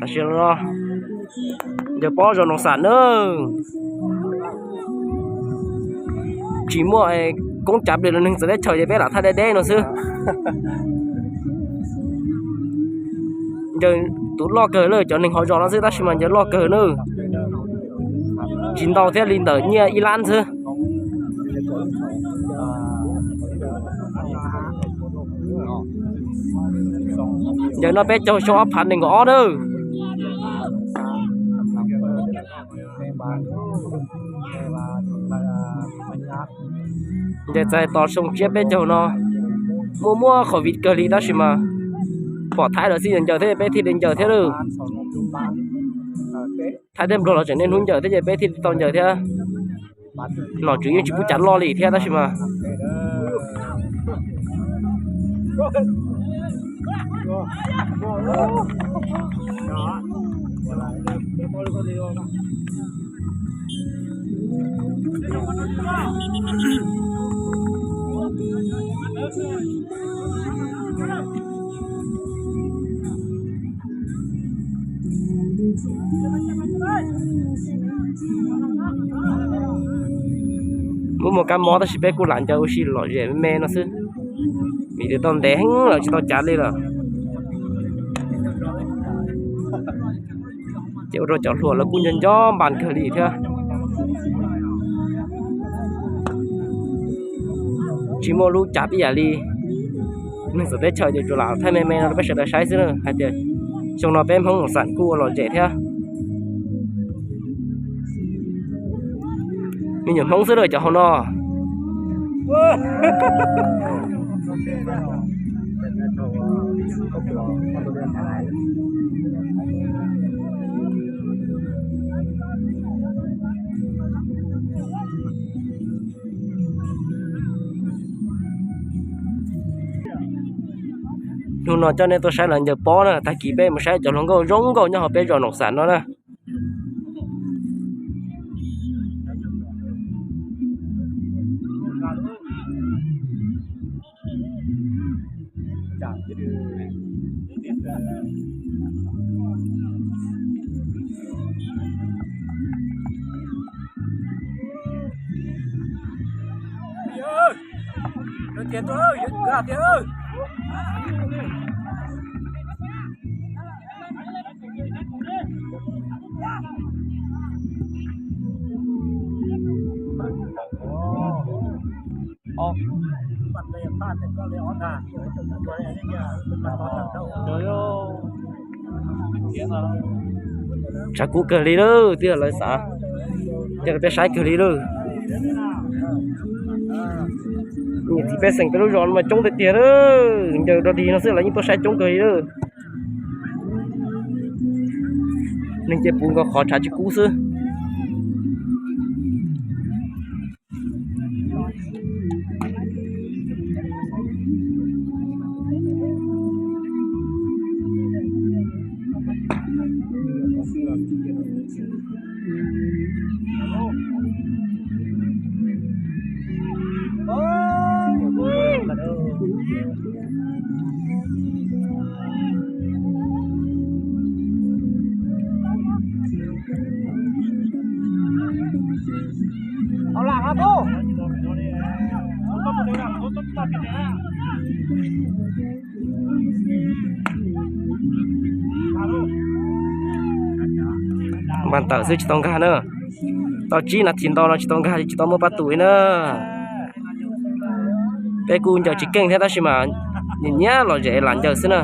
Tam sim no ncaws pob zos Noom Xam na, tsis muaj koob cav plis los neeg txawv teb chaws ces peb lam thaij deb deb no xwb. Ncaws tus loj kawg lawm cov neeg hauv zos no xwb tab sis mas ncaws loj kawg na, tsis ntau thiab li ntawm nyiaj ib lab xwb. Ncaws no peb caug xyoo ob phav nees nkaum ob na. Ncaws txais tos xyoo tsiab peb caug no, muaj muaj COVID kawg li tab sis mas pom Thaib lawv xij ncaws thiab peb thiaj li ncaws thiab lawm. Thaib thiab Nplog los tseem niaj hnub ncaws thiab ces peb thiaj li tau ncaws thiab. Nom tswv yeej tsis pub cav loj li thiab tab sis mas muaj muaj kab mob tab sis peb kuj lam ncaws ua si lom zem me me no xwb, vim tias tau ntev heev lawm tsis tau cav li lawm. Ces ua rau cov hluas lawv kuj nco nco npas kawg li thiab. Tsis muaj lub cav pib yam li neeg txawv teb chaws ces tsuas lam thaij me me no rau peb sawv daws saib xwb na hais tias xyoo no peb Hmoob Noom Xam kuj ua lom zem thiab. Me nyuam Hmoob xwb lawm cov hauv no. Hnub no coj nej tuaj saib lawv ncaws pob na, tag kis peb mus saib cov hluas nkauj zoo nkauj nyob hauv peb zos Noom Xam no na. Tshav kub kawg li lawm, twb yog lawv xav coj peb saib kawg li lawm. Niam txiv pej xeem peb lub zos no mas coob tiag tiag lawm, ncaws dog dig no xwb lawv yeej tuaj saib coob kawg li lawm. Neeg ces puv nkaus qhov tshav tsis kub xwb. Npaj tawm xwb tsis tau nkag na. Tau tsib nas this ntau no tsis tau nkag li, tsis tau muaj paj tus li na. Peb kuj ncaws tsis keej thiab tab sis mas nyiam nyiam los zem lam ncaws xwb na.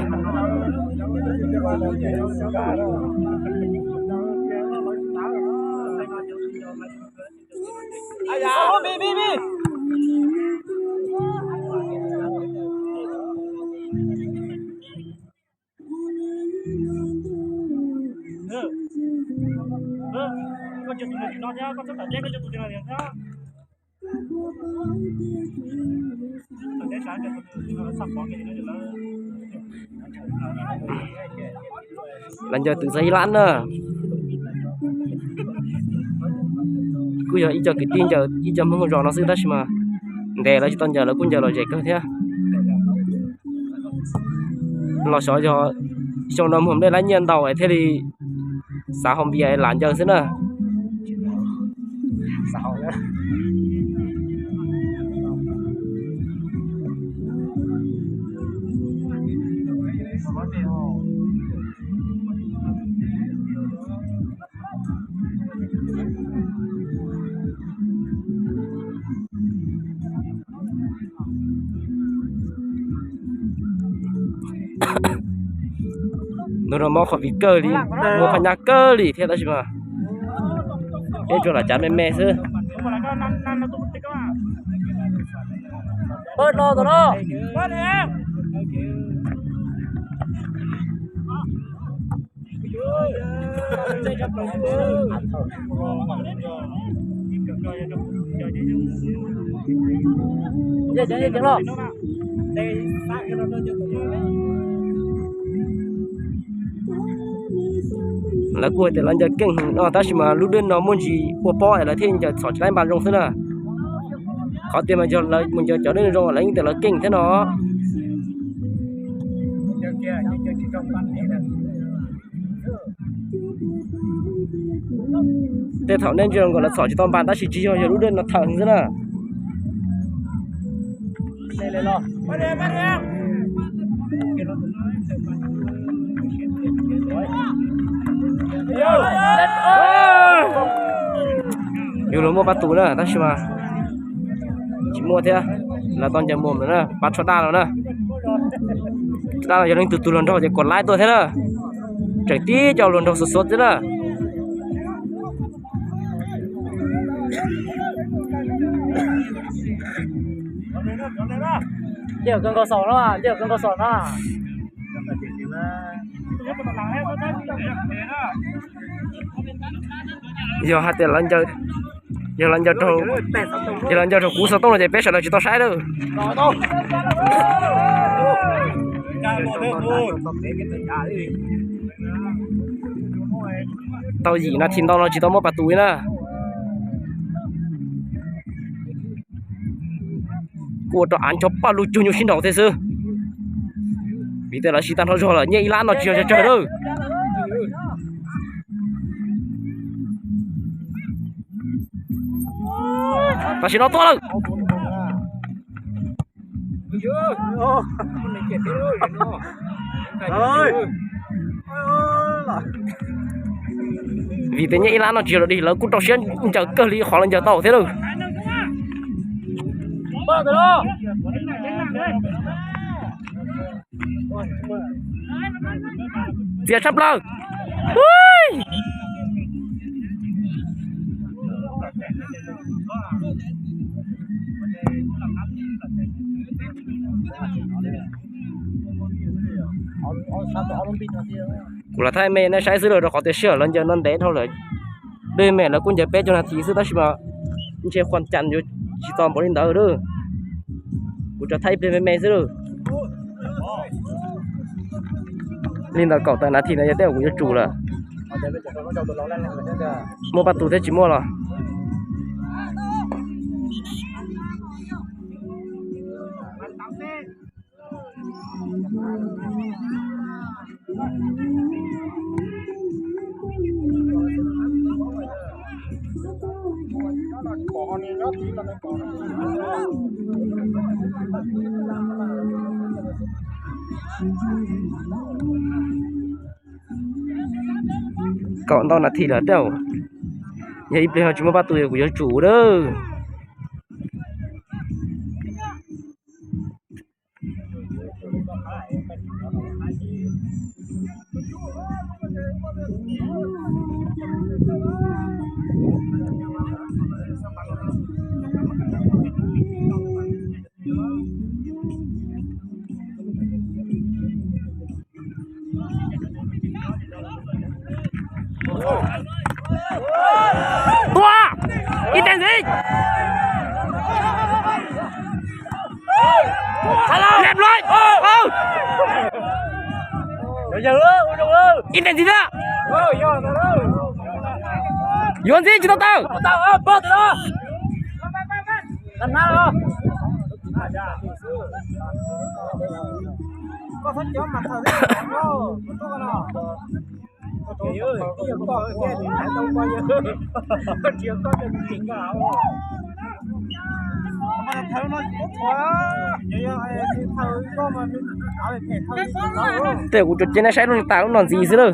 Lawv ncaws twm txog ib lab na. Kuj yog ib co kwv tij ncaws ib co Hmoob hauv zos no xwb tab sis mas ntev lawv tsis tau ncaws lawv kuj ncaws lom zem kawg thiab. Los xyov yog xyoo no muag nplej laib nyiaj ntau es thiaj li xav haus npias es lam ncaws xwb na. Ntu no mob qhov vim kawg li, muaj phaj nyab kawg li thiab tab sis mas peb tsuas lam cav me me xwb. Lawv kuj hais tias lawv ncaws keej no tab sis mas lub dej no muaj ntsis ua pob es lawv thiaj ncaws txhom tsis laib npas zoo xwb na. Qhov tias mas yog lawv mus ncaws cov dej zoo lawv yeej tias lawv keej thiab no. Tej thaum nej ntsia nkaus lawv txhom tsis tau npas tab sis tsis yog, yog lub dej no thawm xwb na. Yus los muaj pab tus na tab sis mas tsis muaj thiab. Lawv tau ncaws muag lawm na, pab tshuab daj los na. Tshuab daj los yog leej twg tus hluas nraug ces kom laib tuaj thiab na. Tseem tib co hluas nraug xuav xuav thiab na. Nce kawg nkaus xom no, nce kawg nkaus xom no. Yog hais tias lawv ncaws, yog lawv ncaws raug, yog lawv ncaws raug kuv xov tooj no ces peb sawv daws tsis tau saib lawm. Tau yim nas this ntau no tsis tau muaj pas tus li na. Kuj ua rau av ncho paj lug cuag nyuj sib nraus thiab xwb. Vim tias lawv siv tag nrho zog lawm, nyiaj ib lab no tsis yog tsawg tsawg lawm. Tam sim no tuaj lawm. Vim tias nyiaj ib lab no tsis yog dog dig, lawv kuj rau siab ncaws kawg li qhov lawv ncaws tau thiab lawm. Txias tshaj plaws. Kuv lam thaij me nej saib xwb lawm rau qhov tias sij hawm lawv ncaws no ntev dhau lawm. Dej me lawv kuj ncaws peb caug nas this xwb tab sis mas ntshe khuam cas yuav tsis txog npaum li ntawd lawm. Kuv tsuas thaij ib pliag me me xwb lawm. Li ntawm kaum tawm nas this no yog tej uas kuv yuav tsum lawm. Muaj pab tus thiab tsis muaj los. Kaum ntau nas this lawm thiab. Yog ib pliag no tsis muaj pab tu kuv yuav tsum lawm. Tua ib teg ntxiv. Lem lawm. Ib teg ntxiv thiab. Yuav ntxiv tsis tau taw. Tej kuv tsuas cia nej saib lub tas lub no ntxiv xwb lawm.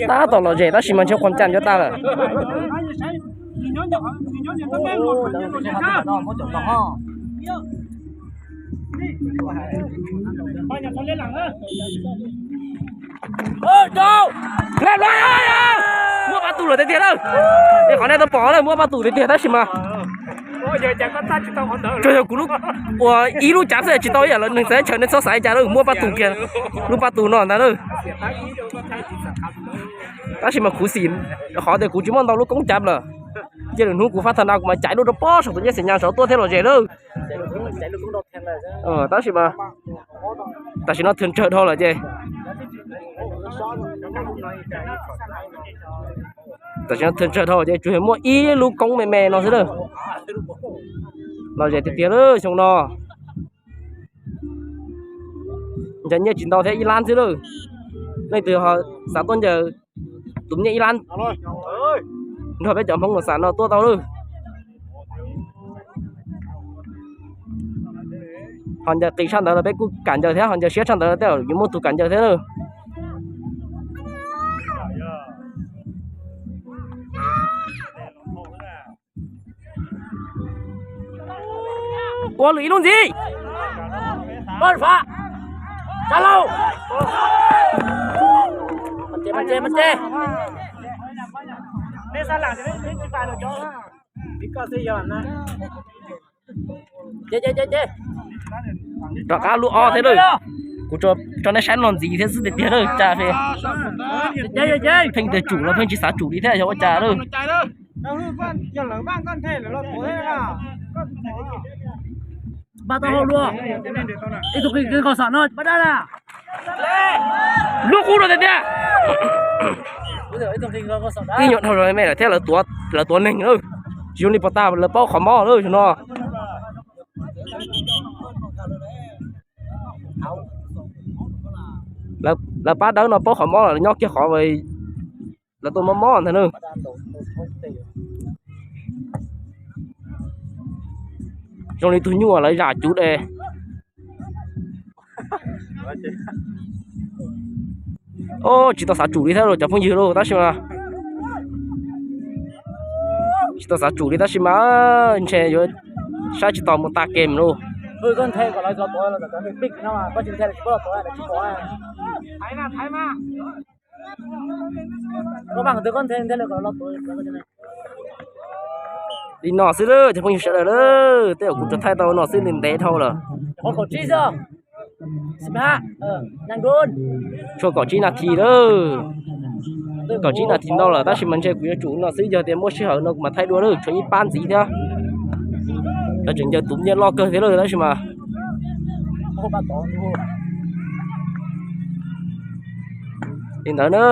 Tab tom lom zem tab sis mas ntshe qhov cam ncuav tas lawm. Muaj pab tu lawm tiag tiag na. Qhov nej tau pom na, muaj pab tu tiag tiag tab sis mas tsuas yog kuv lub, ua ib lub cav xwb tsis tau ib yam li neeg txawv chaw nej txhob xav li cas lawm, muaj pab tu kiag lub pab tu no ntag na. Tab sis mas khuv xim qhov tias kuv tsis muaj ntau lub koob cav lawm. Cia lwm hnub kuv fab tha na kuv mam caiv dua rau pob saum tus ncej xim nyas saud tuaj thiab los zem lawm. Tab sis mas tam sim no thw ntsawg dhau lawm ces, tam sim no thw ntsawg dhau ces tsuas yog muaj ib lub koob me me no xwb na. Los zem tiag tiag lawm xyoo no. Ncaws nyiaj tsis ntau thiab, ib lab xwb lawm. Leej twg xav tuaj ncaws tus nyiaj ib lab nrog peb cov Hmoob Los Xam no tuaj tau lawm. Ho ncaws qis tshaj ntawd los peb kuj kam ncaws thiab, ho ncaws siab tshaj ntawd tej zaum yuav muaj tus kam ncaws thiab na. Ua lwm ib lub ntxiv. Rov qab lub ob thiab lawm. Kuv tso nej saib no ntxiv thiab xwb tiag tiag lawm cas. Pheej tias tsum los pheej tsis xav tsum li thiab yog ua cas lawm. Lub qub rau tiag tiag. Ib nyuag dhau me lawm thiab, lawv tuav neeg lawm. Zoo li puas tas lawv paub qhov mob lawm no. Lawv pab dawb no paub qhov mob lawm, lawv nyob kiag qhov lawv tuaj mob mob ntag na. Zoo li tus nyuj lawv zam cuv de. Tsis tau xav tsum li thiab lauj cov phooj ywg lauj, tab sis mas tsis tau xav tsum li tab sis mas ntshe yuav saib tsis taus mus tas kem lauj. Li no xwb lawm cov phooj ywg sawv daws lawm, tej zaum kuv tsuas thaij tau no xwb li ntev dhau lawm. Tshuav kaum tsib nas this lawm. Kaum tsib nas this ntau lawm tab sis mas ntshe kuv yuav tsum no xwb, yog tias muaj sij hawm no kuv mam thaij dua lawm, tshuav ib pab ntxiv thiab. Lawv tseem ncaws tus nyiaj loj kawg thiab lawm tab sis mas li ntawd na.